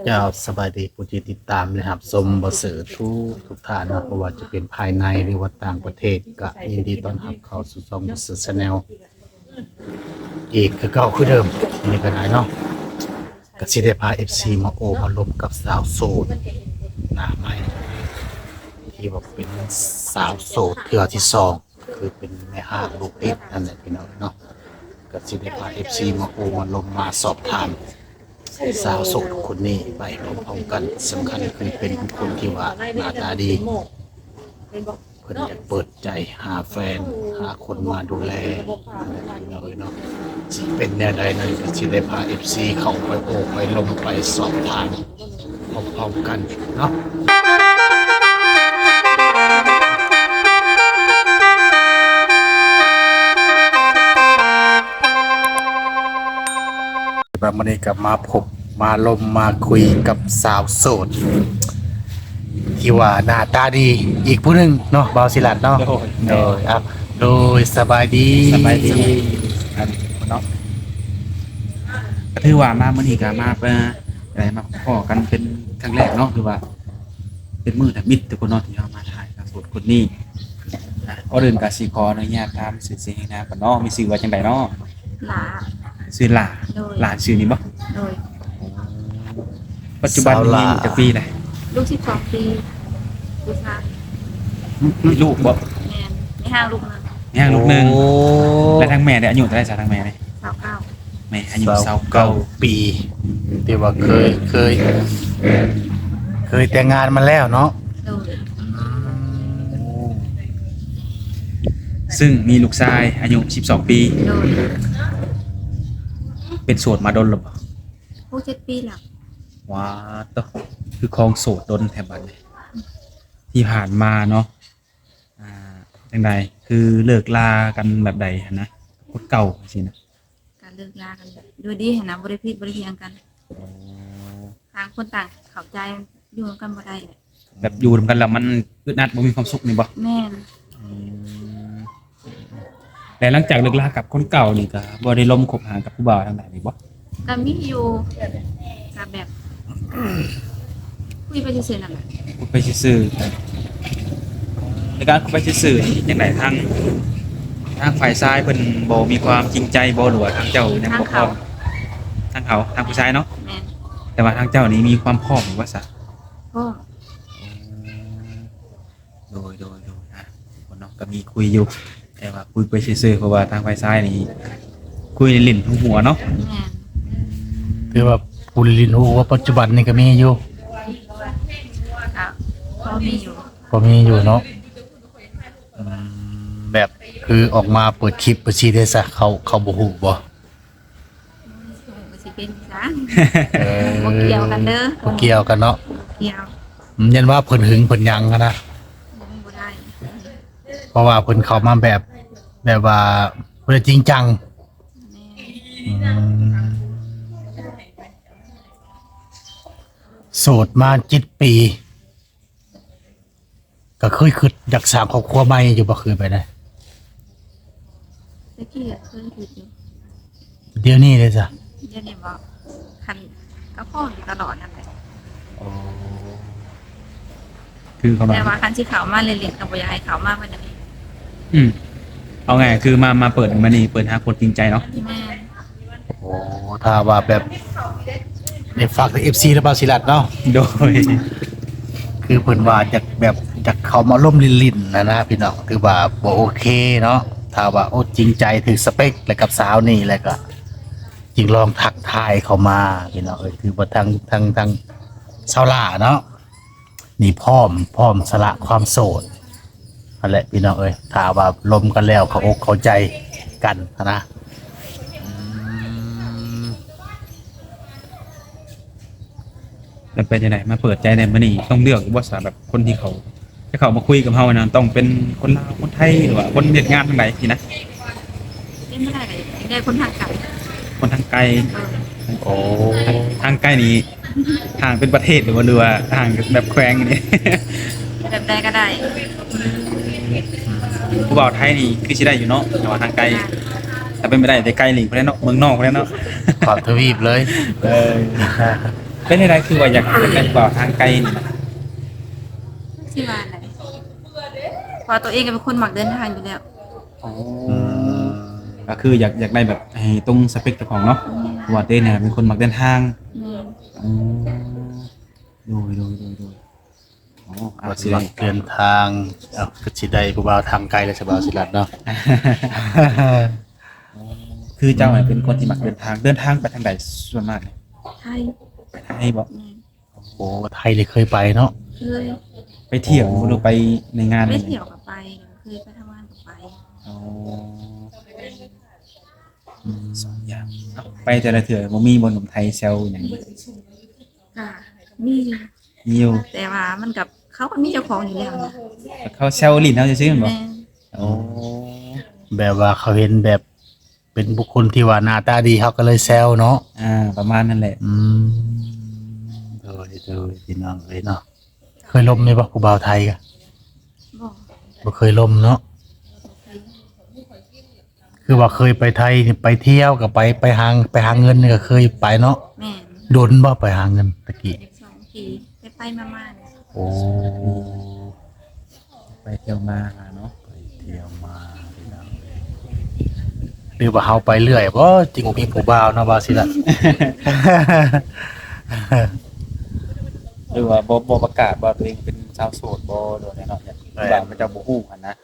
ເຈົ້າ ສະບາຍດີຜູ້ທີ່ຕິດຕາມ ແລະ ຮັບຊົມບໍ່ເສີທຸກໆທ່ານເນາະ, ບໍ່ວ່າຈະເປັນພາຍໃນ ຫຼືວ່າຕ່າງປະເທດ ກະຍິນດີຕ້ອນຮັບເຂົ້າສູ່ຊ່ອງບໍ່ເສີແຊນແນວອີກຄືເກົ່າຄືເດີມ. ມື້ນີ້ກະໄດ້ເນາະ ກະຊິໄດ້ພາເອັຟຊີມາໂອ້ມາລົມກັບສາວໂສດໜ້າໃໝ່ ທີ່ວ່າເປັນສາວໂສດເທື່ອທີສອງ ຄືເປັນແມ່ຮ້າງລູກຕິດນັ້ນແຫຼະພີ່ນ້ອງເນາະ. ກະຊິໄດ້ພາເອັຟຊີມາໂອ້ມາລົມມາສອບຖາມສາວໂສດຄົນນີ້ໄປພ້ອມໆກັນ. ສຳຄັນຄືເປັນບຸກຄົນທີ່ວ່າໜ້າຕາດີ ເພິ່ນຢາກເປີດໃຈຫາແຟນ ຫາຄົນມາດູແລ ນັ້ນແຫຼະພີ່ນ້ອງເອີຍເນາະ. ຊິເປັນແນວໃດນັ້ນ ກະຊິໄດ້ພາເອັຟຊີເຂົ້າໄປໂອ້ໄປລົມໄປສອບຖາມ ພ້ອມໆກັນເນາະ. ແບບມື້ນີ້ກໍມາພົບມາລົມມາຄຸຍກັບສາວໂສດ ທີ່ວ່າໜ້າຕາດີອີກຜູ້ໜຶ່ງເນາະ ບ່າວສີລັດເນາະ. ໂດຍ ໂດຍ ອ່ະ ໂດຍ ສະບາຍດີ ສະບາຍດີ. ອັນເນາະ ກໍຖືວ່າມາມື້ນີ້ກໍມາ ເອີ ໄດ້ມາພໍ້ກັນເປັນຄັ້ງແລກເນາະ ຄືວ່າເປັນມື້ທຳອິດທຸກຄົນເນາະ ທີ່ເຮົາມາຖ່າຍກັບໂສດຄົນນີ້. ອ່ະ ກ່ອນອື່ນກໍຊິຂໍອະນຸຍາດຖາມຊື່ ຊື່ ນາມກ່ອນເນາະ. ມີຊື່ວ່າຈັ່ງໃດເນາະ? ຫຼ້າ. ຊື່ຫຼ້າ. ໂດຍ. ຫຼ້າຊື່ນີ້ບໍ່? ໂດຍ. ປັດຈຸບັນນີ້ມີອາຍຸຈັກປີແລ້ວ? ລູກສິບສອງປີ ຜູ້ຊາຍ. ມີລູກບໍ່? ແມ່ນ ມີຮ້າງລູກໜຶ່ງ. ມີຮ້າງລູກໜຶ່ງ. ໂອ້ ແລ້ວທາງແມ່ເດ ອາຍຸເທົ່າໃດຊະ ທາງແມ່ນີ້? ຊາວເກົ້າ. ແມ່ອາຍຸຊາວເກົ້າ ຊາວເກົ້າປີ ແຕ່ວ່າເຄີຍ ເຄີຍ ເຄີຍແຕ່ງງານມາແລ້ວເນາະ? ໂດຍ. ໂອ້ ຊຶ່ງມີລູກຊາຍອາຍຸສິບສອງປີ. ໂດຍ. ເປັນໂສດມາດົນແລ້ວບໍ່? ຫົກເຈັດປີແລ້ວ. ວ້າໂຕ ຄືຄອງໂສດດົນແທ້ບັດນີ້. ທີ່ຜ່ານມາເນາະ ອ່າ ຈັ່ງໃດ ຄືເລີກລາກັນແບບໃດຫັ້ນນະ ຄົນເກົ່າຈັ່ງຊີ້ນະ? ກະເລີກລາກັນແບບດ້ວຍດີຫັ້ນນະ ບໍ່ໄດ້ຜິດບໍ່ໄດ້ຖຽງກັນ. ໂອ້ ຕ່າງຄົນຕ່າງເຂົ້າໃຈ ຢູ່ນຳກັນບໍ່ໄດ້ແຫຼະ. ແບບຢູ່ນຳກັນແລ້ວມັນອຶດອັດ ບໍ່ມີຄວາມສຸກນີ້ບໍ່? ແມ່ນ. ອືມ ແລະ ຫຼັງຈາກເລີກລາກັບຄົນເກົ່ານີ້ ກໍບໍ່ໄດ້ລົມຄົບຫາກັບຜູ້ບ່າວທາງໃດນີ້ບໍ່? ກໍມີຢູ່ ກໍແບບຄຸຍໄປຊື່ໆນັ້ນແຫຼະ. ຄຸຍໄປຊື່ໆ. ໃນການຄຸຍໄປຊື່ໆນີ້ ຈັ່ງໃດ ທາງ ທາງຝ່າຍຊາຍເພິ່ນບໍ່ມີຄວາມຈິງໃຈບໍ່ ຫຼືວ່າທາງເຈົ້າຍັງບໍ່ພ້ອມ? ທາງເຂົາ ທາງເຂົາ ທາງຜູ້ຊາຍເນາະ? ແມ່ນ. ແຕ່ວ່າທາງເຈົ້ານີ້ມີຄວາມພ້ອມຢູ່ບໍ່ຊະ? ພ້ອມ. ໂດຍ ໂດຍ ໂດຍ ອ່ະ ເນາະ ກໍມີຄຸຍຢູ່ ແຕ່ວ່າຄຸຍໄປຊື່ໆ ເພາະວ່າທາງຝ່າຍຊາຍນີ້ຄຸຍຫຼິ້ນໆ ຫົວໆ ເນາະ. ແມ່ນ. ຖືວ່າຜູ້ຫຼິ້ນໆ ຫົວໆ ປັດຈຸບັນນີ້ກໍມີຢູ່? ກໍພໍມີຢູ່. ພໍມີຢູ່ເນາະ. ອືມ ແບບຄືອອກມາເປີດຄລິບໄປຊີ້ເດ້ຊະ ເຂົາ ເຂົາບໍ່ຮູ້ບໍ່? ບໍ່ຮູ້ວ່າຊິເປັນຫຍັງ. ເອີ ບໍ່ກ່ຽວກັນເດີ ບໍ່ກ່ຽວກັນເນາະ. ບໍ່ກ່ຽວ. ອືມ ຢ້ານວ່າເພິ່ນຫຶງເພິ່ນຫຍັງຫັ້ນນະ. ອືມ ບໍ່ໄດ້. ເພາະວ່າເພິ່ນເຂົ້າມາແບບ ແບບວ່າບໍ່ໄດ້ຈິງຈັງ. ແມ່ນ. ອືມ ໂສດມາເຈັດປີ ກໍເຄີຍຄິດຢາກສ້າງຄອບຄົວໃໝ່ຢູ່ບໍ່? ເຄີຍໄປໄດ້? ແຕ່ກີ້ກໍເຄີຍຄິດຢູ່. ດຽວນີ້ເດ້ຊະ? ດຽວນີ້ບໍ່? ຄັນກໍພ້ອມຢູ່ຕະຫຼອດນັ້ນແຫຼະ. ອໍ ຄືເຂົາວ່າ ແຕ່ວ່າຄັນຊິເຂົ້າມາຫຼິ້ນໆ ກໍບໍ່ຢາກໃຫ້ເຂົ້າມາປານໃດ. ອືມ ເອົາງ່າຍຄືມາ ມາເປີດມື້ນີ້ ເປີດຫາຄົນຈິງໃຈເນາະ. ແມ່ນ. ໂອ້ ຖ້າວ່າແບບ ໄດ້ຝາກເຖິງເອັຟຊີ ແລະ ບ່າວສີລັດເນາະ. ໂດຍ. ຄືເພິ່ນວ່າຈະແບບ ຈະເຂົ້າມາລົມຫຼິ້ນໆ ຫັ້ນນະພີ່ນ້ອງ ຖືວ່າບໍ່ໂອເຄເນາະ. ຖ້າວ່າ ໂອ້ ຈິງໃຈ ຖືກສະເປັກ ແລະ ກັບສາວນີ້ ແລ້ວກໍຈຶ່ງລອງທັກທາຍເຂົ້າມາພີ່ນ້ອງເອີຍ. ຖືວ່າທາງ ທາງ ທາງສາວຫຼ້າເນາະ ນີ້ພ້ອມ ພ້ອມສະຫຼະຄວາມໂສດຫັ້ນແຫຼະພີ່ນ້ອງເອີຍ. ຖ້າວ່າລົມກັນແລ້ວ ເຂົ້າອົກເຂົ້າໃຈກັນຫັ້ນນະ. ອືມ ແລ້ວເປັນຈັ່ງໃດ ມາເປີດໃຈໃນມື້ນີ້ ຕ້ອງເລືອກຢູ່ບໍ່ຊະ ແບບຄົນທີ່ເຂົາ ຈະເຂົ້າມາຄຸຍກັບເຮົານະ ຕ້ອງເປັນຄົນລາວ ຄົນໄທ ຫຼືວ່າຄົນເຮັດງານທາງໃດຊີ້ນະ? ເປັນບໍ່ໄດ້ກໍຢາກໄດ້ຄົນທາງໄກ. ຄົນທາງໄກ. ເອີ. ໂອ້ ທາງ ທາງໄກນີ້ ຫ່າງເປັນປະເທດ ຫຼືວ່າ ຫຼືວ່າຫ່າງແບບແຂວງນີ້? ແບບໃດກໍໄດ້. ຜູ້ບ່າວໄທນີ້ຄືຊິໄດ້ຢູ່ເນາະ ແຕ່ວ່າຫ່າງໄກ. ຖ້າເປັນໄປໄດ້ ແຕ່ໄກນີ້ພຸ້ນແຫຼະເນາະ ເມືອງນອກພຸ້ນແຫຼະເນາະ ຂ້າມທະວີບເລີຍ. ເອີ. ປັນຈັ່ງໃດ ຄືວ່າຢາກ ຢາກໄດ້ຜູ້ບ່າວທາງໄກນີ້ນະ? ຊິວ່າໃດ ເພາະວ່າຕົວເອງກໍເປັນຄົນມັກເດີນທາງຢູ່ແລ້ວ. ອໍ ອືມ ກໍຄືຢາກ ຢາກໄດ້ແບບໃຫ້ຕົງສະເປັກເຈົ້າຂອງເນາະ. ແມ່ນ ເພາະວ່າຕົວເອງນີ້ເປັນຄົນມັກເດີນທາງ. ແມ່ນ ອືມ ໂດຍ ໂດຍ ໂດຍ ໂດຍ. ອໍ ວ່າຊິໄດ້ມັກເດີນທາງ ເອົ້າ ກໍຊິໄດ້ຜູ້ບ່າວທາງໄກແລ້ວ ສະບາຍສິລັດເນາະ. ອໍ ຄືເຈົ້ານີ້ເປັນຄົນທີ່ມັກເດີນທາງ ເດີນທາງໄປທາງໃດສ່ວນມາກນີ້? ໄທ. ໄປໄທບໍ? ແມ່ນ. ໂອ້ ໄທນີ້ເຄີຍໄປເນາະ? ເຄີຍ. ໄປທ່ຽວ ໂອ້ ຫຼືໄປໃນງານ? ໄປທ່ຽວກໍໄປ ເຄີຍໄປທຳງານກໍໄປ. ອໍ ອືມ ສອງຢ່າງ. ເອົ້າ ໄປແຕ່ລະເທື່ອບໍ່ມີບໍ່ ໜຸ່ມໄທແຊວຫຍັງ? ກະມີຢູ່ ມີຢູ່ ແຕ່ວ່າມັນກັບ ເຂົາກໍມີເຈົ້າຂອງຢູ່ແລ້ວນະ. ເຂົາແຊວຫຼິ້ນເຮົາຊື່ໆແມ່ນບໍ່? ແມ່ນ. ໂອ້ ແບບວ່າເຂົາເຫັນແບບເປັນບຸກຄົນທີ່ວ່າໜ້າຕາດີ ເຂົາກໍເລີຍແຊວເນາະ. ອ່າ ປະມານນັ້ນແຫຼະ. ອືມ ໂດຍ ໂດຍ ພີ່ນ້ອງເອີຍເນາະ. ເຄີຍລົມແມ່ນບໍ່ ຜູ້ບ່າວໄທກະ? ບໍ່ ບໍ່ເຄີຍລົມເນາະ. ຄືວ່າເຄີຍໄປໄທນີ້ ໄປທ່ຽວກໍໄປ ໄປຫາ ໄປຫາເງິນນີ້ກໍເຄີຍໄປເນາະ. ແມ່ນ. ດົນບໍ່ໄປຫາເງິນຕະກີ້? ສອງປີ ໄປໆມາໆ. ໂອ້ ໄປທ່ຽວມາເນາະ ໄປທ່ຽວມາພີ່ນ້ອງເອີຍ. ຫຼືວ່າເຮົາໄປເລື້ອຍບໍ່ ຈຶ່ງບໍ່ມີຜູ້ບ່າວເນາະ ບ່າວສິລັດ? ຫຼືວ່າບໍ່ ບໍ່ປະກາດວ່າຕົວເອງເປັນຊາວໂສດບໍ່ ຫຼືວ່າແນວນັ້ນ ແມ່ນ ທີ່ວ່າເຂົາເຈົ້າບໍ່ຮູ້ຫັ້ນນະ.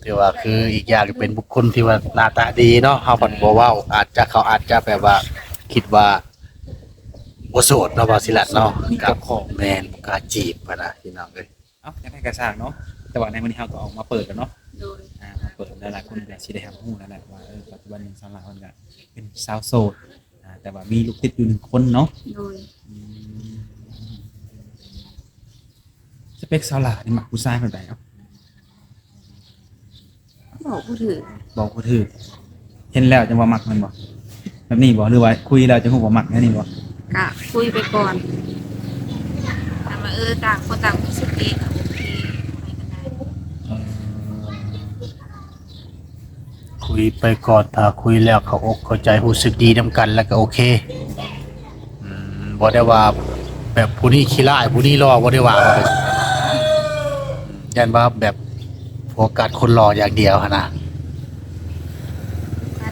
ຖືວ່າຄືອີກຢ່າງກໍເປັນບຸກຄົນທີ່ວ່າໜ້າຕາດີເນາະ ເຮົາພັດບໍ່ເວົ້າ ອືມ ອາດຈະ ເຂົາອາດຈະແບບວ່າຄິດວ່າບໍ່ໂສດເນາະ ບ່າວສິລັດເນາະ. ມີເຈົ້າຂອງ ແມ່ນ ບໍ່ກ້າຈີບຫັ້ນນະ ພີ່ນ້ອງເອີຍ. ເອົ້າ ຈັ່ງໃດກໍຊ່າງເນາະ ແຕ່ວ່າໃນມື້ນີ້ເຮົາກໍອອກມາເປີດແລ້ວເນາະ. ໂດຍ. ອ່າ ມາເປີດ ຫຼາຍໆຄົນກໍຊິໄດ້ຮັບຮູ້ແລ້ວແຫຼະວ່າ ເອີ ປັດຈຸບັນນີ້ສາວຫຼ້າເພິ່ນກໍເປັນສາວໂສດ ອ່າ ແຕ່ວ່າມີລູກຕິດຢູ່ໜຶ່ງຄົນເນາະ. ໂດຍ. ອືມ ສະເປັກສາວຫຼ້ານີ້ມັກຜູ້ຊາຍແບບໃດເນາະ? ບອກບໍ່ຖືກ ບອກບໍ່ຖືກ. ເຫັນແລ້ວຈັ່ງວ່າມັກແມ່ນບໍ່? ແບບນີ້ບໍ່ ຫຼືວ່າຄຸຍແລ້ວຈັ່ງຮູ້ວ່າມັກແນວນີ້ບໍ່? ກະຄຸຍໄປກ່ອນ ຖ້າວ່າ ເອີ ຕ່າງຄົນຕ່າງຮູ້ສຶກດີກໍໂອເຄ ໄປກັນໄດ້. ເອີ ຄຸຍໄປກ່ອນ ຖ້າຄຸຍແລ້ວເຂົ້າອົກເຂົ້າໃຈ ຮູ້ສຶກດີນຳກັນ ແລ້ວກໍໂອເຄ. ອືມ ບໍ່ໄດ້ວ່າແບບຜູ້ນີ້ຂີ້ຮ້າຍ ຜູ້ນີ້ຫຼໍ່ ບໍ່ໄດ້ວ່າ ຢ້ານວ່າແບບໂຟກັສຄົນຫຼໍ່ຢ່າງດຽວຫັ້ນນະ. ມີ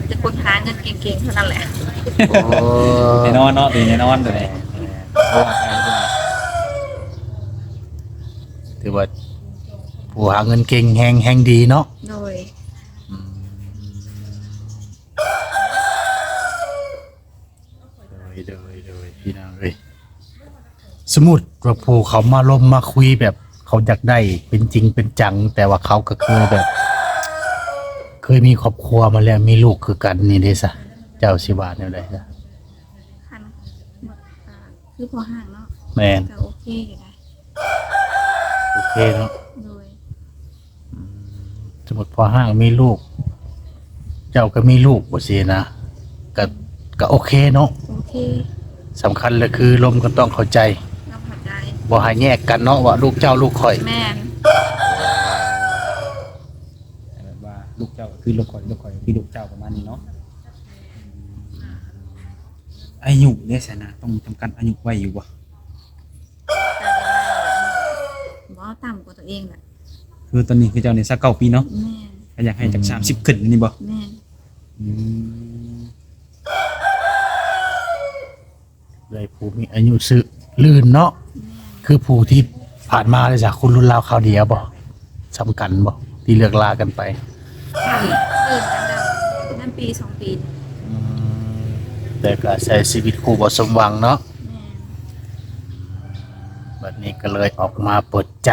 ແຕ່ຄົນຫາເງິນເກັ່ງໆເທົ່ານັ້ນແຫຼະ. ໂອ້ ແນ່ນອນເນາະ ແນ່ນອນໂຕນີ້. ຖືວ່າຜູ້ຫາເງິນເກັ່ງແຮງ ແຮງດີເນາະ. ໂດຍ. ອືມ ໂດຍ ໂດຍ ໂດຍ ພີ່ນ້ອງເອີຍ. ສົມມຸດວ່າຜູ້ເຂົາມາລົມມາຄຸຍແບບເຂົາຢາກໄດ້ເປັນຈິງເປັນຈັງ ແຕ່ວ່າເຂົາກໍເຄີຍແບບ ເຄີຍມີຄອບຄົວມາແລ້ວ ມີລູກຄືກັນນີ້ເດ້ຊະ ເຈົ້າຊິວ່າແນວໃດຊະ? ຄັນ ອ່າ ຄືພໍຮ່າງເນາະ. ແມ່ນ. ກໍໂອເຄຢູ່ໄດ໋. ໂອເຄເນາະ. ໂດຍ. ອືມ ສົມມຸດພໍຮ່າງມີລູກ ເຈົ້າກໍມີລູກ ບໍ່ຊີ້ນະ ກໍ ກໍໂອເຄເນາະ. ໂອເຄ. ສຳຄັນເລີຍຄືລົມກັນຕ້ອງເຂົ້າໃຈ ຕ້ອງເຂົ້າໃຈ ບໍ່ໃຫ້ແຍກກັນເນາະ ວ່າລູກເຈົ້າລູກຂ້ອຍ. ແມ່ນ. ແບບວ່າລູກເຈົ້າກໍຄືລູກຂ້ອຍ ລູກຂ້ອຍກໍຄືລູກເຈົ້າ ປະມານນີ້ເນາະ. ອືມ ອາຍຸເດຊະນະ ຕ້ອງຈຳກັດອາຍຸໄວ້ຢູ່ບໍ່? ບໍ່ ຕ່ຳກວ່າຕົວເອງແຫຼະ. ຄືຕອນນີ້ຄືເຈົ້ານີ້ຊາວເກົ້າປີເນາະ. ແມ່ນ. ກໍຢາກໃຫ້ຈັກ ອືມ ສາມສິບຂຶ້ນນີ້ບໍ່? ແມ່ນ. ອືມ ເອື້ອຍຜູ້ມີອາຍຸຊື່ນເນາະ. ແມ່ນ. ຄືຜູ້ທີ່ຜ່ານມາເດຊະ ຄົນລຸ້ນລາວຄາວດຽວບໍ່? ສ່ຳກັນບໍ່ ທີ່ເລີກລາກັນໄປ? ເອີ ນຳປີສອງປີ. ອືມ ແຕ່ກໍໃຊ້ຊີວິດຄູ່ບໍ່ສົມຫວັງເນາະ. ແມ່ນ. ບັດນີ້ກໍເລີຍອອກມາເປີດໃຈ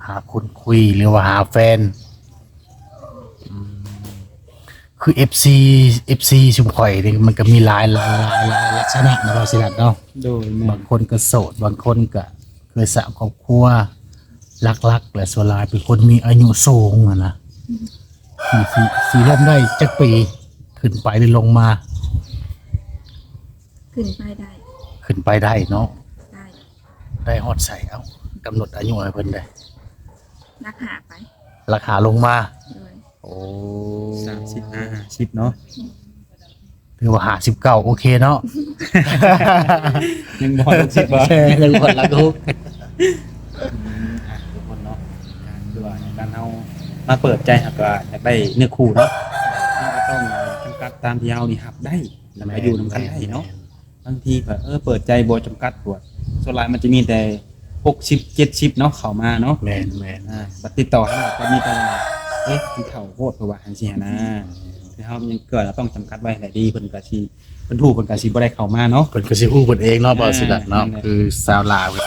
ຫາຄົນຄຸຍ ຫຼືວ່າຫາແຟນ. ອືມ ຄືເອັຟຊີ ເອັຟຊີຊຸມຂ້ອຍນີ້ ມັນກໍມີຫຼາຍ ຫຼາຍ ຫຼາຍ ຫຼາຍລັກສະນະເນາະ ບ່າວສິລັດເນາະ. ໂດຍ. ແມ່ນ. ບາງຄົນກໍໂສດ ບາງຄົນກໍເຄີຍສ້າງຄອບຄົວ. ຫຼັກໆ ແລະ ສ່ວນຫຼາຍເປັນຄົນມີອາຍຸສູງຫັ້ນນະ. ອືມ ຊິ ຊິ ຊິລົມໄດ້ຈັກປີ ຂຶ້ນໄປ ຫຼື ລົງມາ? ຂຶ້ນໄປໄດ້. ຂຶ້ນໄປໄດ້ເນາະ. ໄດ້. ໄດ້ຮອດໃສ? ເອົ້າ ກຳນົດອາຍຸໃຫ້ເພິ່ນໄດ້. ຫຼັກຫ້າໄປ. ຫຼັກຫ້າລົງມາ. ໂດຍ. ໂອ້ ສາມສິບ ຫ້າ ຫ້າສິບເນາະ. ອືມ ຫຼືວ່າຫ້າສິບເກົ້າ ໂອເຄເນາະ. ຍັງບໍ່ຮອດຫົກສິບບໍ່? ແມ່ນ ຍັງບໍ່ຮອດຫຼັກຫົກ. ອືມ ອ່ະ ທຸກຄົນເນາະ ການ ຄືວ່າການເຮົາມາເປີດໃຈ ເຮົາກໍຢາກໄດ້ເນື້ອຄູ່ເນາະ ເຮົາກໍຕ້ອງຈຳກັດຕາມທີ່ເຮົານີ້ຮັບໄດ້ ແລ້ວກໍຢູ່ນຳກັນໄດ້ເນາະ. ແມ່ນ ແມ່ນ. ບາງທີກໍ ເອີ ເປີດໃຈບໍ່ຈຳກັດ ພວກ ສ່ວນຫຼາຍມັນຈະມີແຕ່ຫົກສິບ ເຈັດສິບເນາະ ເຂົ້າມາເນາະ. ແມ່ນ ແມ່ນ. ອ່າ ບັດຕິດຕໍ່ຫາກໍມີແຕ່ວ່າ ເອີ ມັນເຖົ້າໂພດ ເພິ່ນວ່າຈັ່ງຊີ້ຫັ້ນນະ. ອືມ ຄືເຮົາຍັງ ກໍຕ້ອງຈຳກັດໄວ້ໃຫ້ດີ ເພິ່ນກໍຊິ ເພິ່ນຮູ້ ເພິ່ນກໍຊິບໍ່ໄດ້ເຂົ້າມາເນາະ. ເພິ່ນກໍຊິຮູ້ເພິ່ນເອງເນາະ ອ່າ ບໍ່ສິລັດເນາະ. ນັ້ນແຫຼະ ຄືຊາວລາວເພິ່ນ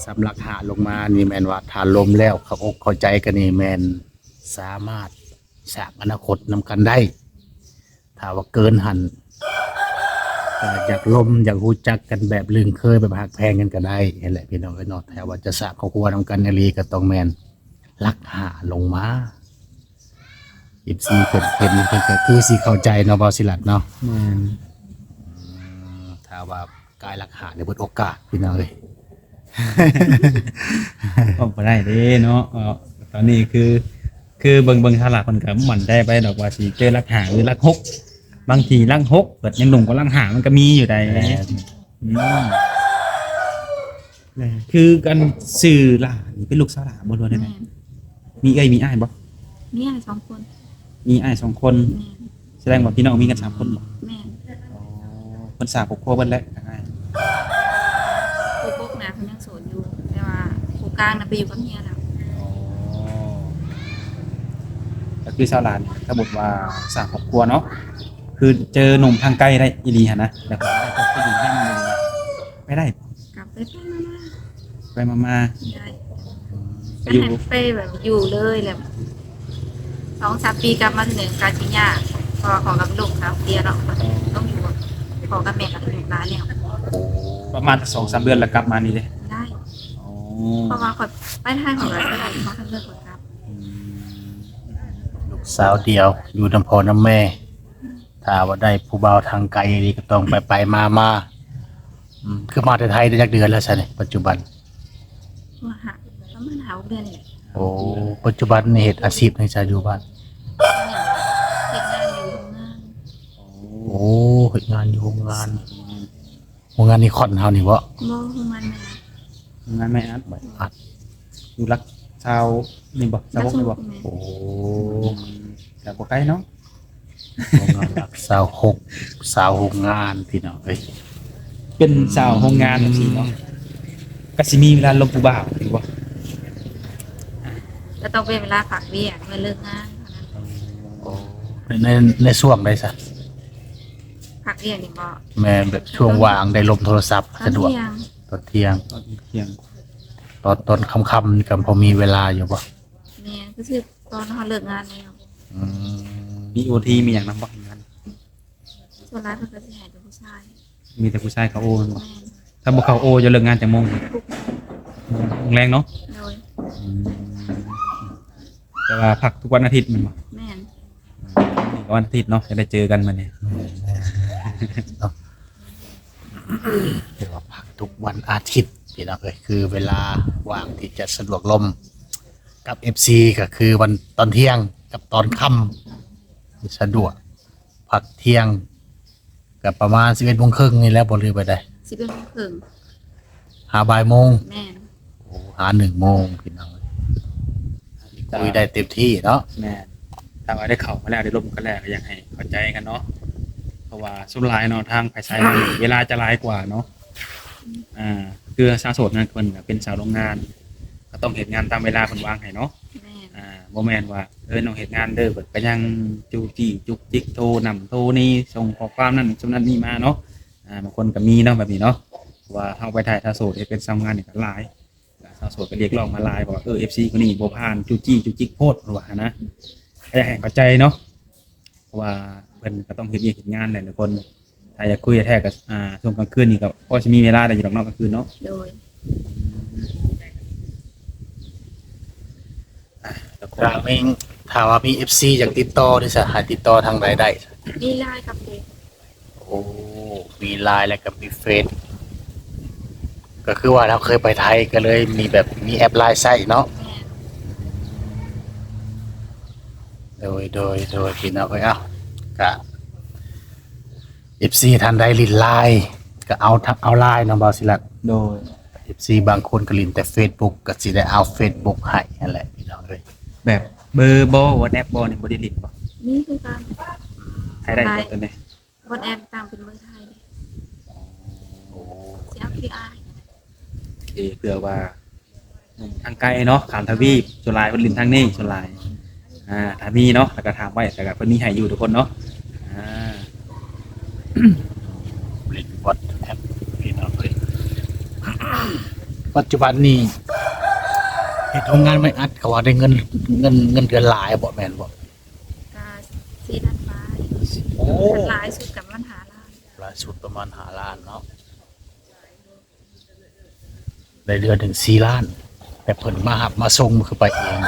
ສຳລັກຫາລົງມານີ້ແມ່ນວ່າຖ້າລົມແລ້ວເຂົ້າອົກເຂົ້າໃຈກັນນີ້ແມ່ນສາມາດ ສ້າງອະນາຄົດນຳກັນໄດ້. ຖ້າວ່າເກີນຫັ້ນ ກໍຢາກລົມ ຢາກຮູ້ຈັກກັນແບບລຶ້ງເຄີຍ ແບບຮັກແພງກັນກໍໄດ້ຫັ້ນແຫຼະ ພີ່ນ້ອງເອີຍເນາະ. ຖ້າວ່າຈະສ້າງຄອບຄົວນຳກັນອີ່ຫຼີ ກໍຕ້ອງແມ່ນຫຼັກຫ້າລົງມາ. ເອັຟຊີ ເພິ່ນເຫັນ ເພິ່ນກໍຄືຊິເຂົ້າໃຈເນາະ ບໍ່ສິລັດເນາະ. ແມ່ນ. ອືມ ຖ້າວ່າ ກາຍຫຼັກຫ້ານີ້ເບິດໂອກາດ ພີ່ນ້ອງເອີຍ. ເວົ້າບໍ່ໄດ້ເດ້ເນາະ. ເອີ ຕອນນີ້ຄື ຄືເບິ່ງ ເບິ່ງທ່າລະເພິ່ນກໍໝັ້ນໃຈໄປດອກວ່າຊິເຈີຫຼັກຫ້າ ຫຼື ຫຼັກຫົກ. ບາງທີຫຼັກຫົກເພິ່ນຍັງໜຸ່ມກວ່າຫຼັກຫ້າ ມັນກໍມີຢູ່ໃດ. ແມ່ນ. ອືມ ຄືກັນ ຊື່ຫຼ້ານີ້ເປັນລູກສາວຫຼ້າບໍ່ ຫຼືວ່າແນວໃດ? ແມ່ນ. ມີເອື້ອຍມີອ້າຍບໍ່? ມີອ້າຍສອງຄົນ. ມີອ້າຍສອງຄົນ. ແມ່ນ. ສະແດງວ່າພີ່ນ້ອງມີກັນສາມຄົນບໍ່? ແມ່ນ. ອໍ ເພິ່ນສ້າງຄອບຄົວເບິດແລ້ວ ອ້າຍ? ຜູ້ປົກນະເພິ່ນຍັງໂສດຢູ່ ແຕ່ວ່າຜູ້ກາງນະໄປຢູ່ກັບເມຍແລ້ວ. ອໍ ກໍຄືຊາວຫຼ້ານີ້ ສົມມຸດວ່າສ້າງຄອບຄົວເນາະ ຄືເຈີໜຸ່ມທາງໄກໄດ້ອີ່ຫຼີຫັ້ນນະ ແລ້ວກໍໄດ້ໄປຢູ່ນຳ ໄປໄດ້ບໍ່? ກັບໄປໄປມາໆ ໄປມາໆ ໄດ້. ໄປຢູ່ ໄປແບບຢູ່ເລີຍແຫຼະ ສອງສາມປີກັບມາເທື່ອໜຶ່ງກໍຊິຍາກ ເພາະວ່າເຂົາກໍລູກສາວເຊຍເນາະ ຕ້ອງຢູ່ກັບພໍ່ກັບແມ່ກັບລູກຫຼາຍແລ້ວ. ປະມານສອງສາມເດືອນແລ້ວກັບມານີ້ເດ້? ໄດ້. ອໍ ເພາະວ່າຂ້ອຍໄປໄທຂ້ອຍກໍໄດ້ສອງສາມເດືອນຂ້ອຍກັບ. ອືມ ລູກສາວດຽວ ຢູ່ນຳພໍ່ນຳແມ່ ຖ້າວ່າໄດ້ຜູ້ບ່າວທາງໄກນີ້ກໍຕ້ອງໄປໆມາໆ. ອືມ ຄືມາແຕ່ໄທໄດ້ຈັກເດືອນແລ້ວຊະນີ້ ປັດຈຸບັນ? ວ່າຫາ ປະມານຫ້າຫົກເດືອນນີ້ແຫຼະ. ໂອ້ ປັດຈຸບັນນີ້ເຮັດອາຊີບຫຍັງຊະຢູ່ບ້ານ? ເຮັດງານຢູ່ໂຮງງານ. ໂອ້ ເຮັດງານຢູ່ໂຮງງານ. ໂຮງງານນິຄອນເຮົານີ້ບໍ່? ບໍ່ ໂຮງງານໄມ້ອັດ. ໂຮງງານໄມ້ອັດ. ໄມ້ອັດ ຢູ່ຫຼັກຊາວນີ້ບໍ່? ຊາວຫົກນີ້ບໍ່? ແມ່ນ. ໂອ້ ກໍບໍ່ໄກເນາະ ໂຮງງານຫຼັກຊາວຫົກ ຊາວໂຮງງານ ພີ່ນ້ອງເອີຍ. ເປັນຊາວໂຮງງານຈັ່ງຊີ້ເນາະ ກໍຊິມີເວລາລົມຜູ້ບ່າວຢູ່ບໍ່? ກໍຕ້ອງເປັນເວລາພັກວຽກ ເມື່ອເລີກງານເທົ່ານັ້ນ. ໂອ້ ໃນ ໃນຊ່ວງໃດຊະ? ພັກວຽກນີ້ບໍ່? ແມ່ນ ແບບຊ່ວງວ່າງໄດ້ລົມໂທລະສັບ ສະດວກ ຕອນທ່ຽງ. ຕອນທ່ຽງ ຕອນທ່ຽງ ຕອນ ຕອນຄ່ຳໆນີ້ກໍພໍມີເວລາຢູ່ບໍ່? ແມ່ນ ກໍຄືຕອນເຮົາເລີກງານແລ້ວ. ອືມ ມີໂອທີ ມີຫຍັງນຳບໍ່? ງານ ສ່ວນຫຼາຍເພິ່ນກໍຊິໃຫ້ແຕ່ຜູ້ຊາຍ. ມີແຕ່ຜູ້ຊາຍເຂົ້າໂອແມ່ນບໍ່? ແມ່ນ. ຖ້າບໍ່ເຂົ້າໂອ ຈະເລີກງານຈັກໂມງ? ຫົກໂມງແລງເນາະ? ໂດຍ. ອືມ ແຕ່ວ່າພັກທຸກວັນອາທິດແມ່ນບໍ່? ແມ່ນ. ອືມ ວັນອາທິດເນາະ ຈະໄດ້ເຈີກັນມື້ນີ້. ແມ່ນໆ ເນາະ ຖືວ່າພັກທຸກວັນອາທິດ ພີ່ນ້ອງເອີຍ ຄືເວລາວ່າງທີ່ຈະສະດວກລົມກັບເອັຟຊີ ກໍຄືວັນຕອນທ່ຽງກັບຕອນຄ່ຳ ສະດວກ. ພັກທ່ຽງກໍປະມານສິບເອັດໂມງເຄິ່ງນີ້ແຫຼະບໍ່ ຫຼືວ່າໃດ? ສິບເອັດໂມງເຄິ່ງ ຫາບ່າຍໂມງ. ແມ່ນ. ໂອ້ ຫາໜຶ່ງໂມງ ພີ່ນ້ອງ ຄຸຍໄດ້ເຕັມທີ່ເນາະ. ແມ່ນ. ຖ້າວ່າໄດ້ເຂົ້າມາແລ້ວ ໄດ້ລົມກັນແລ້ວ ກໍຢາກໃຫ້ເຂົ້າໃຈກັນເນາະ ເພາະວ່າສ່ວນຫຼາຍເນາະ ທາງຝ່າຍຊາຍເຮົານີ້ ເວລາຈະຫຼາຍກວ່າເນາະ. ອ່າ ຄືຊາວໂສດນັ້ນ ເພິ່ນກໍເປັນຊາວໂຮງງານ ກໍຕ້ອງເຮັດງານຕາມເວລາເພິ່ນວາງໃຫ້ເນາະ. ແມ່ນ. ອ່າ ບໍ່ແມ່ນວ່າ ເອີ ນ້ອງເຮັດງານເດີ ເພິ່ນກໍຍັງຈູ້ຈີ້ຈຸກຈິກ ໂທນັ້ນໂທນີ້ ສົ່ງຂໍ້ຄວາມນັ້ນສົ່ງນັ້ນນີ້ມາເນາະ. ອ່າ ບາງຄົນກໍມີເນາະ ແບບນີ້ເນາະ ເພາະວ່າເຮົາໄປຖ່າຍຊາວໂສດ ເຮັດເປັນຊາວໂຮງງານນີ້ກໍຫຼາຍ ຊາວໂສດກໍຮຽກຮ້ອງມາຫຼາຍ ເພາະວ່າ ເອີ ເອັຟຊີ ຄົນນີ້ບໍ່ຜ່ານ ຈູ້ຈີ້ຈຸກຈິກໂພດ ເພິ່ນວ່າຫັ້ນນະ. ກໍຢາກໃຫ້ເຂົ້າໃຈເນາະ ເພາະວ່າເພິ່ນກໍຕ້ອງເຮັດວຽກເຮັດງານແຫຼະທຸກຄົນ. ຖ້າຢາກຄຸຍແທ້ໆກໍ ອ່າ ຊ່ວງກາງຄືນນີ້ກໍພໍຊິມີເວລາໄດ້ຢູ່ດອກເນາະ ກາງຄືນເນາະ. ໂດຍ. ອ່າ ຖ້າມີ ຖ້າວ່າມີເອັຟຊີຢາກຕິດຕໍ່ນີ້ຊະ ໃຫ້ຕິດຕໍ່ທາງໃດໄດ້? ມີ LINE ກັບເຟສ. ໂອ້ ມີ LINE ແລ້ວກໍມີເຟສ ກໍຄືວ່າເຮົາເຄີຍໄປໄທ ກໍເລີຍມີແບບ ມີແອັບ LINE ໃຊ້ເນາະ. ແມ່ນ. ໂດຍ ໂດຍ ໂດຍ ພີ່ນ້ອງເອີຍ ເອົ້າ ກະ ເອັຟຊີ ທ່ານໃດຫຼິ້ນ Line ກໍເອົາທ- ເອົາ Line ເນາະ ບ່າວສີລັດ. ໂດຍ ເອັຟຊີ ບາງຄົນກໍຫຼິ້ນແຕ່ Facebook ກໍຊິໄດ້ເອົາ Facebook ໃຫ້ຫັ້ນແຫຼະ ພີ່ນ້ອງເອີຍ. ແບບເບີບໍ່ WhatsApp ບໍ່ນີ້ ບໍ່ໄດ້ຫຼິ້ນບໍ່? ມີຄືກັນ. ໃຫ້ໄດ້ບໍ່ຕົວນີ້? WhatsApp ຕ່າງເປັນເບີໄທເດ້. ໂອ້ ຊິເອົາ QR ເອີ ເພື່ອວ່າ ທາງໄກເນາະ ຂ້າມທະວີບ ສ່ວນຫຼາຍເພິ່ນຫຼິ້ນທາງນີ້ສ່ວນຫຼາຍ. ອ່າ ຖ້າມີເນາະ ແລ້ວກໍຖາມໄວ້ ແລ້ວກໍເພິ່ນມີໃຫ້ຢູ່ທຸກຄົນເນາະ. ອ່າ ຫຼິ້ນ WhatsApp ພີ່ນ້ອງເອີຍ. ປັດຈຸບັນນີ້ເຮັດໂຮງງານໄມ້ອັດ ເຂົາວ່າໄດ້ເງິນ ເງິນ ເງິນເດືອນຫຼາຍບໍ່ ແມ່ນບໍ່? ກໍສີ່ລ້ານປາຍ. ໂອ້ ຫຼາຍສຸດກໍປະມານຫ້າລ້ານ. ຫຼາຍສຸດປະມານຫ້າລ້ານເນາະ. ໄດ້ເດືອນໜຶ່ງສີ່ລ້ານ ແບບເພິ່ນມາຮັບມາສົ່ງ ຄືໄປເອງ?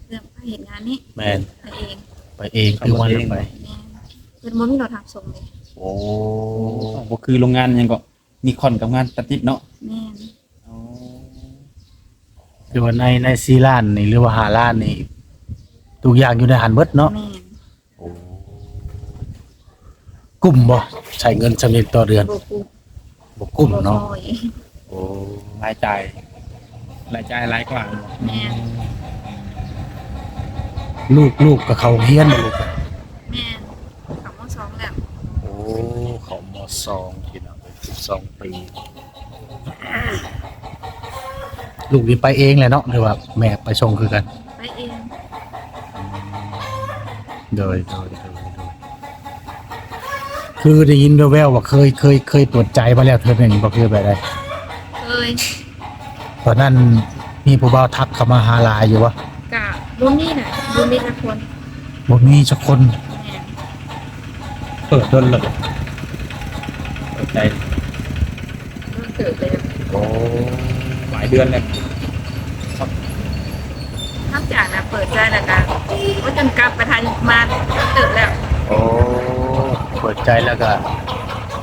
ເລື່ອງໄປເຮັດງານນີ້ ແມ່ນ ໄປເອງ ໄປເອງ ຄືວ່າໄປ ແມ່ນ ເພິ່ນບໍ່ມີລົດຮັບສົ່ງເດ້. ໂອ້ ບໍ່ຄືໂຮງງານຫຍັງເກາະ ມີຄອນກັບງານຕັດຫຍິບເນາະ. ແມ່ນ. ອໍ ຄືວ່າໃນ ໃນສີ່ລ້ານນີ້ ຫຼືວ່າຫ້າລ້ານນີ້ ທຸກຢ່າງຢູ່ໃນຫັ້ນເບິດເນາະ. ແມ່ນ. ໂອ້ ກຸ້ມບໍ່ ໃຊ້ເງິນສ່ຳນີ້ຕໍ່ເດືອນ? ບໍ່ກຸ້ມ ບໍ່ກຸ້ມເນາະ. ໂອ້ ລາຍຈ່າຍ ລາຍຈ່າຍຫຼາຍກວ່າ. ແມ່ນ. ລູກ ລູກກໍເຂົ້າໂຮງຮຽນບໍ່ລູກ? ແມ່ນ ເຂົ້າ ມ.ສອງ ແລ້ວ. ໂອ້ ເຂົ້າ ມ.ສອງ ພີ່ນ້ອງເອີຍ ສິບສອງປີ. ລູກນີ້ໄປເອງແຫຼະເນາະ ຫຼືວ່າແມ່ໄປສົ່ງຄືກັນ? ໄປເອງ. ໂດຍ ໂດຍ ໂດຍ ໂດຍ. ຄືໄດ້ຍິນແວ່ວໆວ່າເຄີຍ ເຄີຍ ເຄີຍເປີດໃຈມາແລ້ວເທື່ອໜຶ່ງບໍ່ ຄືແບບໃດ? ເຄີຍ. ຕອນນັ້ນມີຜູ້ບ່າວທັກເຂົ້າມາຫາຫຼາຍຢູ່ບໍ່? ກະບໍ່ມີນະ ບໍ່ມີຈັກຄົນ. ບໍ່ມີຈັກຄົນ. ແມ່ນ. ເປີດດົນແລ້ວບໍ່? ເປີດໃຈ ໂດນເຕີບແລ້ວ. ໂອ້ ຫຼາຍເດືອນແລ້ວ. ຫຼັງຈາກນະເປີດໃຈແລ້ວກະ ໂອ້ ຈົນກັບໄປໄທມາ ໂດນເຕີບແລ້ວ. ໂອ້ ເປີດໃຈແລ້ວກະ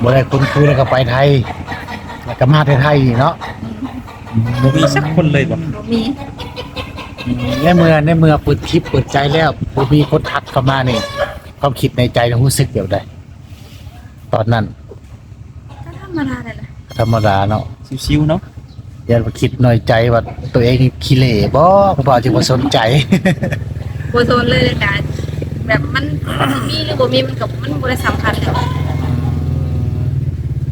ບໍ່ໄດ້ຄົນຄຸຍ ແລ້ວກະໄປໄທ ແລ້ວກະມາແຕ່ໄທນີ້ເນາະ. ອືມ ບໍ່ມີຈັກຄົນເລີຍບໍ່? ບໍ່ມີ. ອືມ ໃນເມື່ອ ໃນເມື່ອເປີດຄລິບເປີດໃຈແລ້ວ ບໍ່ມີຄົນທັກເຂົ້າມານີ້ ຄວາມຄິດໃນໃຈຮູ້ສຶກແບບໃດຕອນນັ້ນ? ກໍທຳມະດາແຫຼະ. ທຳມະດາເນາະ ຊິວໆເນາະ. ຢ້ານວ່າຄິດນ້ອຍໃຈວ່າຕົວເອງຂີ້ເຫຼບໍ່ ຜູ້ບ່າວຈຶ່ງບໍ່ສົນໃຈ. ບໍ່ສົນເລີຍ ກະແບບມັນມີຫຼືບໍ່ມີ ມັນກໍ ມັນບໍ່ໄດ້ສຳຄັນແລ້ວ. ອືມ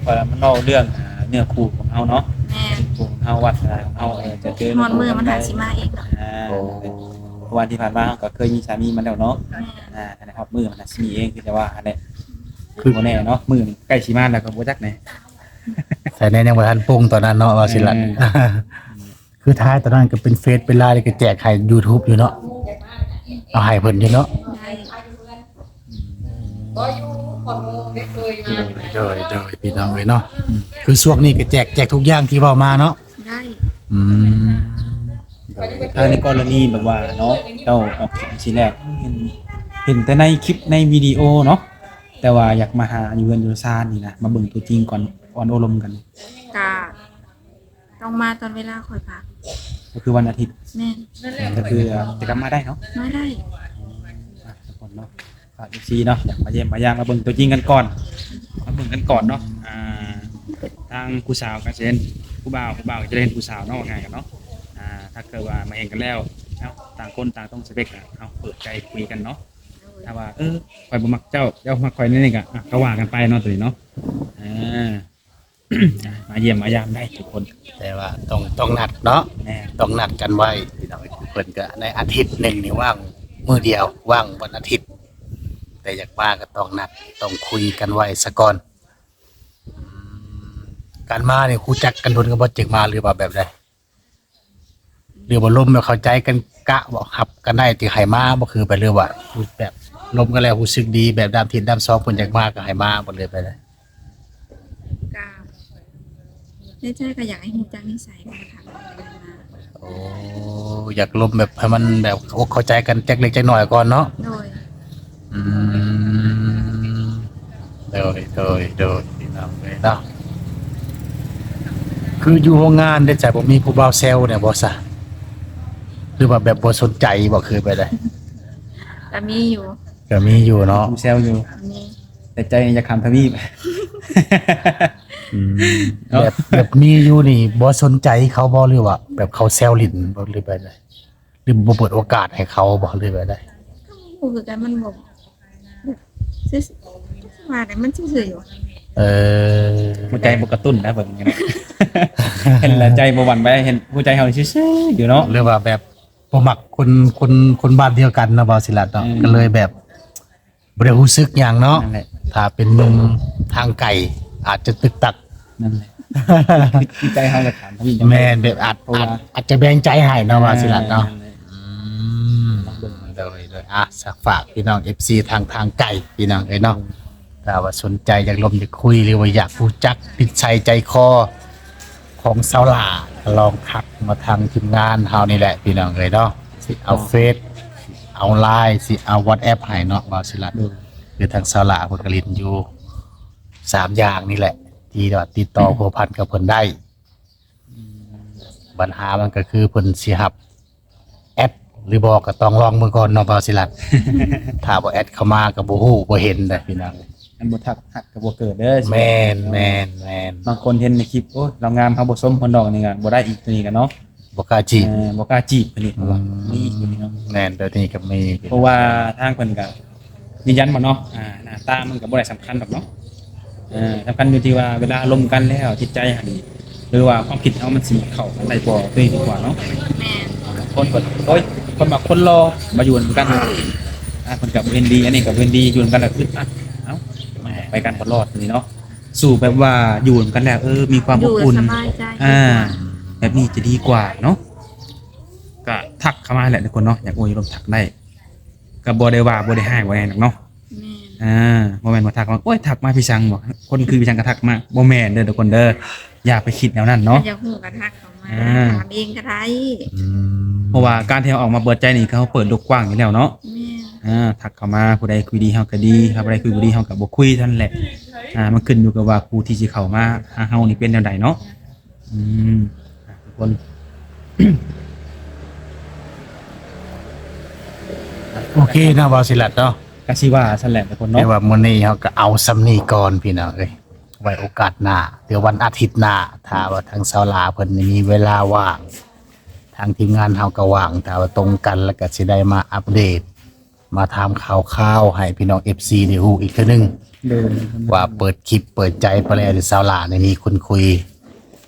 ເພາະວ່າມັນເວົ້າເລື່ອງ ອ່າ ເນື້ອຄູ່ຂອງເຮົາເນາະ. ແມ່ນ. ຄູ່ຂອງເຮົາ ວາດສະໜາຂອງເຮົາ ເອີ ຈະເຈີ ຮອດມື້ມັນຫາຊິມາເອງເນາະ. ອ່າ ໂອ້ ເພາະວ່າທີ່ຜ່ານມາເຮົາກໍເຄີຍມີສາມີມາແລ້ວເນາະ. ແມ່ນ. ອ່າ ອັນນັ້ນຮອດມື້ມັນຫາຊິມີເອງ ຄືຈະວ່າຫັ້ນແຫຼະ. ຄືບໍ່ແນ່ເນາະ ມື້ນີ້ໃກ້ຊິມາແລ້ວກໍບໍ່ຈັກແນ່. ໃສ່ແນ່ ຍັງບໍ່ທັນປຸງຕອນນັ້ນເນາະ ວ່າຊິລັດ. ເອີ ຄືທ້າຍຕອນນັ້ນກໍເປັນເຟສເປັນໄລນ໌ ກໍແຈກໃຫ້ຢູທູບຢູ່ເນາະ ເອົາໃຫ້ເພິ່ນຢູ່ເນາະ. ໄດ້. ໂດຍ ໂດຍ ໂດຍ ພີ່ນ້ອງເອີຍເນາະ. ອືມ ຄືຊ່ວງນີ້ກໍແຈກ ແຈກທຸກຢ່າງທີ່ເວົ້າມາເນາະ. ໄດ້. ອືມ ໂດຍ ຖ້າໃນກໍລະນີແບບວ່າເນາະ ເຈົ້າອອກຄລິບຈັ່ງຊີ້ແລ້ວ ເຫັນ ເຫັນແຕ່ໃນຄລິບໃນວິດີໂອເນາະ ແຕ່ວ່າຢາກມາຫາຢູ່ເຮືອນຢູ່ຊານນີ້ນະ ມາເບິ່ງຕົວຈິງກ່ອນ ກ່ອນໂອ້ລົມກັນ. ກະ ຕ້ອງມາຕອນເວລາຂ້ອຍພັກ ກໍຄືວັນອາທິດ. ແມ່ນ. ກໍຄືຈະກັບມາໄດ້ເນາະ? ມາໄດ້. ອ່າ ທຸກຄົນເນາະ ຝາກ ເອັຟຊີ ເນາະ ຢາກມາຢ້ຽມມາຢາມ ມາເບິ່ງຕົວຈິງກັນກ່ອນ ມາເບິ່ງກັນກ່ອນເນາະ. ອ່າ ທາງຜູ້ສາວກໍຈະເຫັນຜູ້ບ່າວ ຜູ້ບ່າວກໍຈະໄດ້ເຫັນຜູ້ສາວເນາະ ວ່າງ່າຍກັນເນາະ. ອ່າ ຖ້າເກີດວ່າມາເຫັນກັນແລ້ວ ເອົ້າ ຕ່າງຄົນຕ່າງຕົງສະເປັກ ກໍ ເອົ້າ ເປີດໃຈຄຸຍກັນເນາະ. ໂດຍ. ຖ້າວ່າ ເອີ ຂ້ອຍບໍ່ມັກເຈົ້າ ເຈົ້າມັກຂ້ອຍ ແນວນີ້ກໍ ອ່ະ ກໍວ່າກັນໄປເນາະ ຕົວນີ້ເນາະ. ອ່າ ອ່າ ມາຢ້ຽມມາຢາມໄດ້ທຸກຄົນ ແຕ່ວ່າຕ້ອງ ຕ້ອງນັດເນາະ. ແມ່ນ. ຕ້ອງນັດກັນໄວ້ ພີ່ນ້ອງເອີຍ. ເພິ່ນກໍໃນອາທິດໜຶ່ງນີ້ວ່າງມື້ດຽວ ວ່າງວັນອາທິດ ແຕ່ຢາກມາກໍຕ້ອງນັດ ຕ້ອງຄຸຍກັນໄວ້ສາກ່ອນ. ອືມ ການມານີ້ຮູ້ຈັກກັນດົນກັນບໍ່ ຈຶ່ງມາ ຫຼືວ່າແບບໃດ? ຫຼືວ່າລົມແບບເຂົ້າໃຈກັນ ກະບໍ່ຮັບກັນໄດ້ ຈຶ່ງໃຫ້ມາບໍ່ ຄືໄປ ຫຼືວ່າແບບລົມກັນແລ້ວຮູ້ສຶກດີ ແບບດາມທິດດາມຊອງ ເພິ່ນຢາກມາກໍໃຫ້ມາບໍ່ ຫຼືໄປໃດ? ກະໃນໃຈກໍຢາກໃຫ້ຮູ້ຈັກນິໄສກັນ ໂອ້ ຢາກລົມແບບໃຫ້ມັນແບບເຂົ້າອົກເຂົ້າໃຈກັນຈັກເລັກຈັກນ້ອຍກ່ອນເນາະ. ໂດຍ. ອືມ ໂດຍ ໂດຍ ໂດຍ ພີ່ນ້ອງເອີຍເນາະ. ຄືຢູ່ໂຮງງານເດ້ ຈະບໍ່ມີຜູ້ບ່າວແຊວແດ່ບໍ່ຊະ ຫຼືວ່າແບບບໍ່ສົນໃຈບໍ່ ຄືໄປໃດ? ກໍມີຢູ່. ກໍມີຢູ່ເນາະ ຜູ້ແຊວຢູ່ ມີ ແຕ່ໃຈຢາກຂ້າມທະວີບ. ອືມ ເນາະ ແບບ ແບບມີຢູ່ນີ້ບໍ່ສົນໃຈເຂົາບໍ່ ຫຼືວ່າແບບເຂົາແຊວຫຼິ້ນບໍ່ ຫຼືແບບໃດ ຫຼືບໍ່ເປີດໂອກາດໃຫ້ເຂົາບໍ່ ຫຼືແບບໃດ? ກໍບໍ່ຮູ້ຄືກັນ ມັນບໍ່ ແບບ ຊື່ໆ ວ່າແຕ່ມັນຊື່ໆຢູ່. ເອີ ຫົວໃຈບໍ່ກະຕຸ້ນນະ ເບິ່ງນີ້ນະ ເຫັນແລ້ວໃຈບໍ່ຫວັ່ນໄຫວ ເຫັນຫົວໃຈເຮົາຊື່ໆຢູ່ເນາະ ຫຼືວ່າແບບບໍ່ມັກຄົນ ຄົນ ຄົນບ້ານດຽວກັນເນາະ ບ່າວສີລັດເນາະ ອືມ ກໍເລີຍແບບ ບໍ່ໄດ້ຮູ້ສຶກຫຍັງເນາະ ນັ້ນແຫຼະ ຖ້າເປັນໜຸ່ມທາງໄກອາດຈະຕຶກຕັກ ນັ້ນແຫຼະ ຄືໃຈເຮົາກໍຖາມທຳອິດ ແມ່ນ ແບບອາດ ເພາະວ່າ ອາດ ອາດຈະແບ່ງໃຈໃຫ້ເນາະ ເອີ ບ່າວສີລັດເນາະ ນັ້ນແຫຼະ ອືມ ລອງເບິ່ງ ໂດຍ ໂດຍ ອ່ະ ຝາກພີ່ນ້ອງເອັຟຊີທາງ ທາງໄກພີ່ນ້ອງເອີຍເນາະ ອືມ ຖ້າວ່າສົນໃຈຢາກລົມຢາກຄຸຍ ຫຼືວ່າຢາກຮູ້ຈັກນິດໄສໃຈຄໍ ຂອງສາວຫຼ້າ ກໍລອງທັກມາທາງທີມງານເຮົານີ້ແຫຼະພີ່ນ້ອງເອີຍເນາະ ຊິເອົາເຟສ ຊິເອົາໄລນ໌ ຊິເອົາວັອດແອັບໃຫ້ເນາະ ບ່າວສີລັດ ໂດຍ ຄືທາງສາວຫຼ້າເພິ່ນກໍຫຼິ້ນຢູ່ສາມຢ່າງນີ້ແຫຼະ ທີ່ວ່າຕິດຕໍ່ພົວພັນກັບເພິ່ນໄດ້ ອືມ ບັນຫາມັນກໍຄືເພິ່ນຊິຮັບ ແອັດຫຼືບໍ່ກໍຕ້ອງລອງເບິ່ງກ່ອນເນາະ ບ່າວສີລັດ ຖ້າບໍ່ແອັດເຂົ້າມາກໍບໍ່ຮູ້ບໍ່ເຫັນເດ້ພີ່ນ້ອງ ຄັນບໍ່ທັກຮັກກໍບໍ່ເກີດເດີ ແມ່ນ ແມ່ນ ແມ່ນ ບາງຄົນເຫັນໃນຄລິບ ໂອ້ຍ ລາວງາມ ເຮົາບໍ່ຊົມເພິ່ນດອກ ນີ້ກໍບໍ່ໄດ້ອີກ ຕົວນີ້ກໍເນາະ ບໍ່ກ້າຈີບ ເອີ ບໍ່ກ້າຈີບເພິ່ນນີ້ ເພາະວ່າ ອືມ ມີຢູ່ພີ່ນ້ອງ ແມ່ນ ໂຕນີ້ກໍມີ ເພາະວ່າທາງເພິ່ນກໍ ຢືນຢັນບໍ່ເນາະ ອ່າ ໜ້າຕາມັນກໍບໍ່ໄດ້ສຳຄັນດອກເນາະ ເອີ ສຳຄັນຢູ່ທີ່ວ່າເວລາລົມກັນແລ້ວຈິດໃຈຫັ້ນ ຫຼືວ່າຄວາມຄິດເຮົາມັນຊິເຂົ້າກັນໄດ້ບໍ່ ຕົວນີ້ດີກວ່າເນາະ ແມ່ນ ຄົນກໍ ໂອ້ຍ ຄົນມັກຄົນຫຼໍ່ ມາຢູ່ນຳກັນ ອ່າ ເພິ່ນກໍບໍ່ເຫັນດີ ອັນນີ້ກໍບໍ່ເຫັນດີ ຢູ່ນຳກັນແລ້ວອຶດອັດ ເອົ້າ ມັນກໍໄປກັນບໍ່ລອດນີ້ເນາະ ສູ້ແບບວ່າຢູ່ນຳກັນແລ້ວ ເອີ ມີຄວາມອົບອຸ່ນ ຢູ່ສະບາຍໃຈ ອ່າ ດີກວ່າ ແບບນີ້ຈະດີກວ່າເນາະ ກໍທັກເຂົ້າມາແຫຼະທຸກຄົນເນາະ ຢາກໂອ້ຢາກລົມທັກໄດ້ ກໍບໍ່ໄດ້ວ່າບໍ່ໄດ້ຮ້າຍບໍ່ຫຍັງດອກເນາະ ແມ່ນ ອ່າ ບໍ່ແມ່ນວ່າທັກມາ ໂອ້ຍ ທັກມາພີ່ສັງບໍ ຄົນຄືພີ່ສັງກໍທັກມາ ບໍ່ແມ່ນເດີທຸກຄົນເດີ ຢ່າໄປຄິດແນວນັ້ນເນາະ ຢາກຮູ້ກໍທັກເຂົ້າມາ ອ່າ ຖາມເອງກໍໄດ້ ອືມ ເພາະວ່າການທີ່ເຮົາອອກມາເປີດໃຈນີ້ ຄືເຮົາເປີດໂລກກວ້າງຢູ່ແລ້ວເນາະ ແມ່ນ ອ່າ ທັກເຂົ້າມາ ຜູ້ໃດຄຸຍດີເຮົາກໍດີ ຖ້າຜູ້ໃດຄຸຍບໍ່ດີເຮົາກໍບໍ່ຄຸຍເທົ່ານັ້ນແຫຼະ ອ່າ ມັນຂຶ້ນຢູ່ກັບວ່າຜູ້ທີ່ຊິເຂົ້າມາຫາເຮົານີ້ເປັນແນວໃດເນາະ ອືມ ທຸກຄົນ ໂອເຄເນາະ ບ່າວສີລັດເນາະ ກະຊິວ່າຊັ້ນແຫຼະທຸກຄົນເນາະ ແຕ່ວ່າມື້ນີ້ເຮົາກໍເອົາສ່ຳນີ້ກ່ອນພີ່ນ້ອງເອີຍ ໄວ້ໂອກາດໜ້າ ຫຼືວັນອາທິດໜ້າ ຖ້າວ່າທາງສາວຫຼ້າເພິ່ນມີເວລາວ່າງ ທາງທີມງານເຮົາກໍວ່າງ ຖ້າວ່າຕົງກັນ ແລ້ວກໍຊິໄດ້ມາອັບເດດ ມາຖາມຂ່າວຄາວໃຫ້ພີ່ນ້ອງເອັຟຊີໄດ້ຮູ້ອີກເທື່ອໜຶ່ງ ໂດຍ ວ່າເປີດຄລິບເປີດໃຈໄປແລ້ວ ສາວຫຼ້ານີ້ມີຄົນຄຸຍ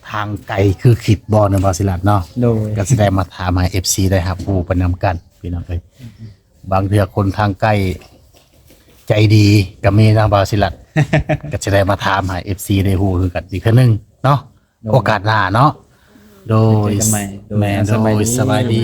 ທາງໄກຄືຄິດບໍ່ເນາະ ບ່າວສີລັດເນາະ ໂດຍ ກໍຊິໄດ້ມາຖາມໃຫ້ເອັຟຊີໄດ້ຮັບຮູ້ໄປນຳກັນພີ່ນ້ອງເອີຍ ບາງເທື່ອຄົນທາງໃກ້ໃຈດີກໍມີເນາະ ບ່າວສີລັດ ກໍຊິໄດ້ມາຖາມໃຫ້ເອັຟຊີໄດ້ຮູ້ຄືກັນອີກເທື່ອໜຶ່ງເນາະ ໂດຍ ໂອກາດໜ້າເນາະ ໂດຍ ເຈີກັນໃໝ່ ໂດຍ ແມ່ນ ສະບາຍດີ ໂດຍ ສະບາຍດີ